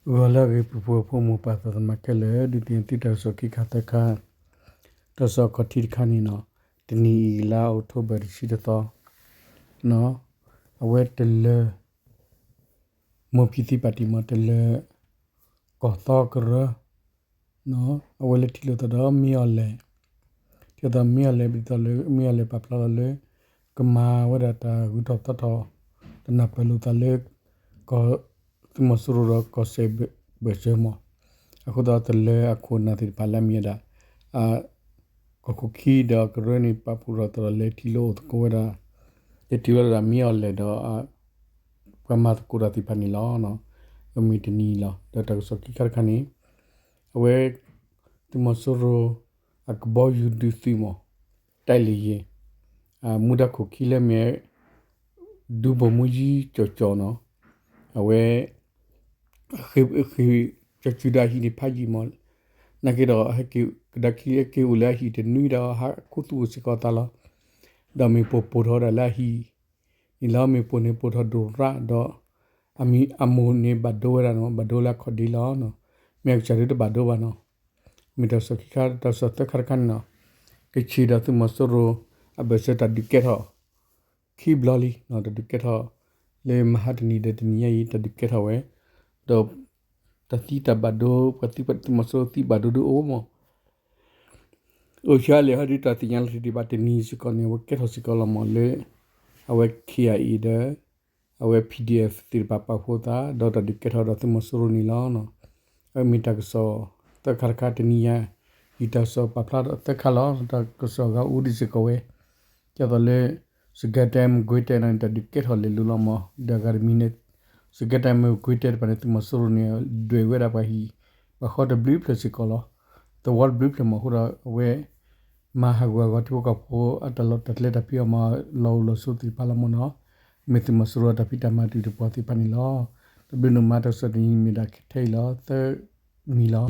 ဂီၤလၢအဂ့ၤ ပှၤဖှီၣ်ဖိယာ်ဖိ မိၢ်ပၢ်သးသမါခဲလၢာ်, ဒုးသ့ၣ်ညါသုတၢ်ကစီၣ်ခံခါသၢခါ, တၢ်ကစီၣ်ခီၣ်ထံးတခါန့ၣ်နီၤ, တနံၤအံၤလါအီးကထိဘၢၣ်တဆံတသီ, အဝဲတလၢၤ မိၢ်ဖံသံပာ်တံၢ်မး တလၢၤ ကီၢ်သီကရၢ အဝဲလၢထံၣ်လိာ်သးဒီးမ့ၢ်အီၤလဲၣ်, ထံၣ်လိာ်သးမ့ၢ်အီၤလဲၣ် ဒ်သိးလၢမ့ၢ်အီၤလဲၣ်ပာ်ဖျါလီၤလၢ ကမၤဝဲဒၣ်တၢ်ဂုၤထီၣ်ပသီထီၣ်, တနၢ်ပၢၢ်လိာ်သးလၢ ကီၢ် သုးမီၤစိရိၤဒီးကီၢ်စဲၣ်ဘၢၣ်စၢၤမး, အဃိသတးတလၢၤအခိၣ်အနၢ်သ့ၣ်တဖၣ်လၢအမ့ၢ်ဝဲဒၣ် ကီၢ်ခိၣ်ခံဒီးကရၢန့ၣ် ပာ်ဖှိၣ်ထီၣ်သးဒီးလဲၤထံၣ်လိာ်အိၣ်သကိးဝဲဒၣ်, လဲၤထံၣ်လိာ်ဝဲဒၣ်မ့ၢ်အီၤလဲၣ်ဒီး ပှၤမၤသကိးတၢ်သ့ၣ်တဖၣ်န့ၣ်လီၤ. အမ့ၢ်တနံၤလီၤ. ဒီးတၢ်ကစီၣ်ခံခါတခါန့ၣ် အဝဲ သုးမီၤစိရိၤ အကဘီယူၤဒုးသုးမး တိုက်လေယာဉ် မူဒါခိၣ်ခံလၢမ့ၢ် ဒူဖိၣ်မူယံကၠီၣ်ကၠီၣ်နီၤ, အဝဲ ဃ့ကၠီၤစုဒီးအဟံၣ်န့ၣ်ဖးယံာ်မး, နာ်က့ဒီး ကဒါခံဟဲက့ၤအိၣ်လၢအဟံၣ်တနွံဒီး ဟးခူသူၣ်အိၣ်စ့ၢ်ကီးသးလီၤ. ဒီးမ့ၢ်ပိာ်ပိာ်ထီၣ်ဝဲဒၣ်လၢအဟံၣ်န့ၣ်လီၤ, မ့ၢ်ပိာ်န့ၣ်ပိာ်ထီၣ်ဒိၣ်ရၣ်ဒီး အမိၢ်န့ၣ်ဘၣ်ဒိဝဲဒၣ်နီၤ, ဘၣ်ဒိလၢအခီၣ်ဒ့လီၤ. မ့ၢ်အကစၢ်ဒုးတဘၣ်ဒိဘၣ်နီၤ. မ့ၢ်တၢ်ကစီၣ်ခံခါ တၢ်ကစီၣ်သၢခါတခါန့ၣ်နီၤ, ကချ့ၣ်ဒီးသုးမီၤစိရိၤ အဘၢၣ်စၢၤတၢ်ဒုးကဲထီၣ် ခံဘျီလံ, တၢ်ဒုးကဲထီၣ် လၢမဟါတနံၤဒီးတနံၤညါအံၤ တၢ်ဒုးကဲထီၣ်ဝဲ, ဒီး တၢ်သံတၢ်ဘၣ်ဒိ ပှၤသံပှၤသုးမီၤစိရိၤသံဘၣ်ဒိဒုးအိၣ်မး, အိၣ်ဆံးအါလဲၣ်ဟီဒုးတၢ်သ့ၣ်ညါလီၤတံၢ်ဒံးဘၣ်, တနံၤစ့ၢ်ကီးန့ၣ် အဝဲကဲထီၣ်စ့ၢ်ကီးလီၤမးလၢ အဝဲ ခ့ၣ်အံၤအံၤ ဒီး အဝဲ ပီၣ်ဒံၣ်အဲၣ် သ့ၣ်တဖၣ်ပာ်ဖှိၣ်သး ဒီးတၢ်ဒုးကဲထီၣ်ဒီးသုးမီၤစိရိၤန့ၣ်လီၤ. အမ့ၢ်တၢ်ကစီၣ်သၢခါတခါ, တနံၤညါ ယတၢ်ကစီၣ်ပာ်ဖျါဒီးသၢခါလီၤ. တၢ်ကစီၣ်အဂၤအိၣ်ဒံးစ့ၢ်ကီးဝဲ, ဒ်သိးလၢ စကဲတဲ မကွ့တဲန့ၣ် တၢ်ဒုးကဲထီၣ်လဲၤလိာ်လီၤမး, ဒီးအဂၤတမံၤန့ၣ် စကဲတဲ မကွ့တဲတဖၣ်န့ၣ် သုးမီၤစိရိၤန့ၣ် ဒွဲၣ်ဝဲဒၣ်ပှၤဟံၣ် ပှၤဃီတဘျုးဖျၢၣ်စ့ၢ်ကီးလီၤ. သဝီတဘျုးဖျၢၣ်မးအဃိဒီး အဝဲ မၤဟးဂူာ်ဟးဂီၤထံဖိကီၢ်ဖိအတၢ်လီၢ်တၢ်ကျဲတၢ်ဖံးအီၣ်မၤ လီၢ်အိၣ်လီၢ်ဆိးသ့ၣ်တဖၣ်လီၤမးနီၤ, မ့ၢ်သုးမီၤစိရိၤတၢ်ဖံးတၢ်မၤတုၤတပှီၤသ့ၣ်တဖၣ်န့ၣ်လီၤ. တဘျုးနမၤတၢ်ကစီၣ်တနံၤမ့ၢ်ဒၣ်ထဲအံၤလီၤ, သၢမံၤလီၤ.